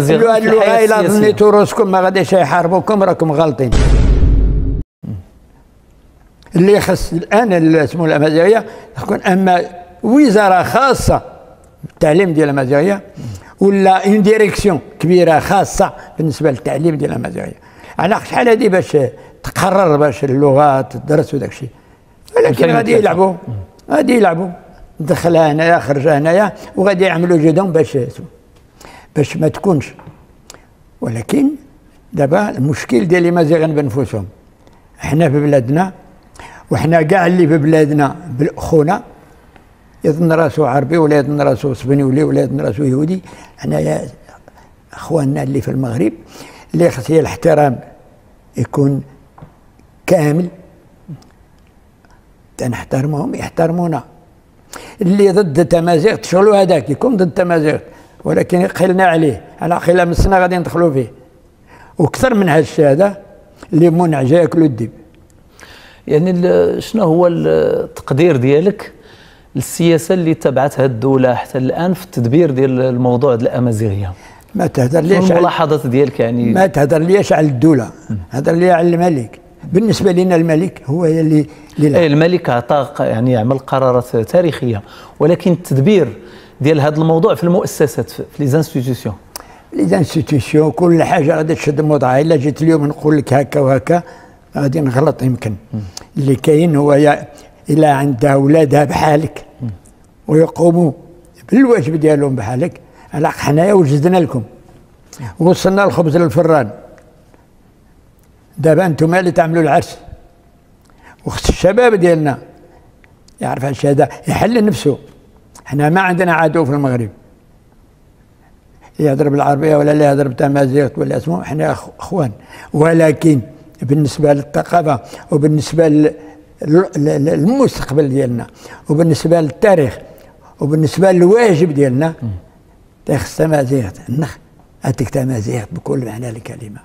اللغة الا ظنيتوا روسكم ما غاديش يحاربوكم راكم غالطين. اللي يخص الان اسمه الامازيغية تكون اما وزارة خاصة بالتعليم ديال الامازيغية ولا une direction كبيرة خاصة بالنسبة للتعليم ديال الامازيغية. على شحال هذه باش تقرر باش اللغة تدرس وداك الشيء، ولكن غادي يلعبوا، غادي يلعبوا دخلها هنايا خرجها هنايا وغادي يعملوا جهدهم باش ما تكونش. ولكن دابا المشكل ديال الامازيغ بنفوسهم، احنا في بلادنا وحنا كاع اللي في بلادنا بالخونه يظن راسو عربي ولا يظن راسو اسبانيولي ولا يظن راسو يهودي. حنايا اخواننا اللي في المغرب اللي خص الاحترام يكون كامل، تنحترمهم يحترمونا. اللي ضد التمازيغ تشغلوا هذاك يكون ضد التمازيغ، ولكن يقلنا عليه على خلال من السنة غادي ندخلوا فيه. وكثر من هذا الشيء هذا اللي منع جا ياكلوا الدب. يعني شنو هو التقدير ديالك للسياسة اللي تبعتها الدولة حتى الان في التدبير ديال الموضوع ديال الامازيغية؟ ما تهدر ليش الملاحظات ديالك؟ يعني ما تهدر ليش على الدولة، هدر لي على الملك. بالنسبة لنا الملك هو اللي الملك عطى يعني عمل قرارات تاريخية، ولكن التدبير ديال هذا الموضوع في المؤسسات في les institutions، les institutions كل حاجة غادي تشد موضعها. الا جيت اليوم نقول لك هكا وهكا غادي نغلط يمكن. اللي كاين هو الا عندها اولادها بحالك ويقوموا بالواجب ديالهم بحالك، على حنايا وجدنا لكم وصلنا الخبز للفران، دابا انتم اللي تعملوا العرس. وخص الشباب ديالنا يعرف هالشيء هذا، يحل نفسه. حنا ما عندنا عدو في المغرب يهضر بالعربية ولا اللي يهضر بالتمازيغ ولا اسمه، حنا اخوان. ولكن بالنسبة للثقافة وبالنسبة للمستقبل ديالنا وبالنسبة للتاريخ وبالنسبة للواجب ديالنا تيخص تمازيغ، النخ هاتيك تمازيغ بكل معنى الكلمة.